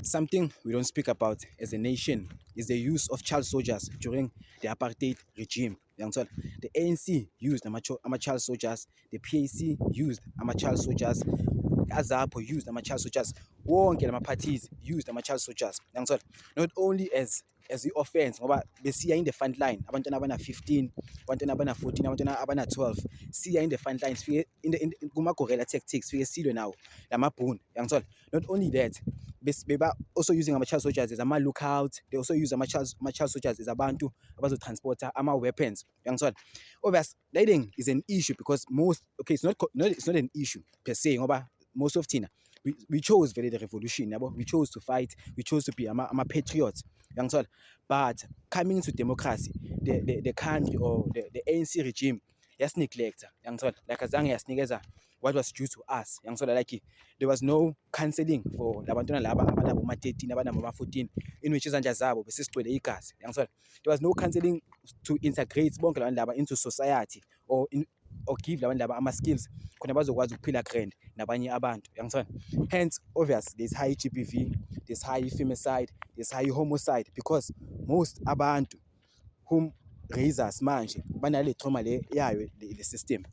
Something we don't speak about as a nation is the use of child soldiers during the apartheid regime. Uyangithola? The ANC used ama-child soldiers, the PAC used ama-child soldiers, AZAPO used ama-child soldiers. Wonke lama parties used ama-child soldiers. Uyangithola? Not only as i-offense, ngoba besiya in the front line abantwana abana-15, abantwana abana-14, abantwana abana-12, siya in the front line, sifike kuma-guerrilla tactics, sifike silwe nawo lamabhunu. Uyangithola? Not only that, beba also using ama-child soldiers as ama-lookout. They also use ama-child soldiers as abantu abazotransporta ama-weapons. Uyangithola? Obvious, lighting is an issue because most, okay, it's not, not, it's not an issue per se, ngoba most of thina we chose vele the revolution, yabo, we chose to fight, we chose to be ama-patriots. Uyangithola? But coming into democracy, the country or the ANC regime yasi-neglecta. Uyangithola? Like, azange yasinikeza what was due to us. Uyangithola? Like, there was no counseling for labantwana laba abanabo ma-13, abanabo ma-14, in which izandla zabo besesigcwele igazi. Uyangithola? There was no counseling to integrate bonke labantu laba into society or give labantu laba ama-skills khona bazokwazi ukuphila grand nabanye abantu. Uyangithola? Hence, obvious, there's high GBV, there's high femicide, there's high homicide, because most abantu whom raise us manje banale trauma le yayo le system.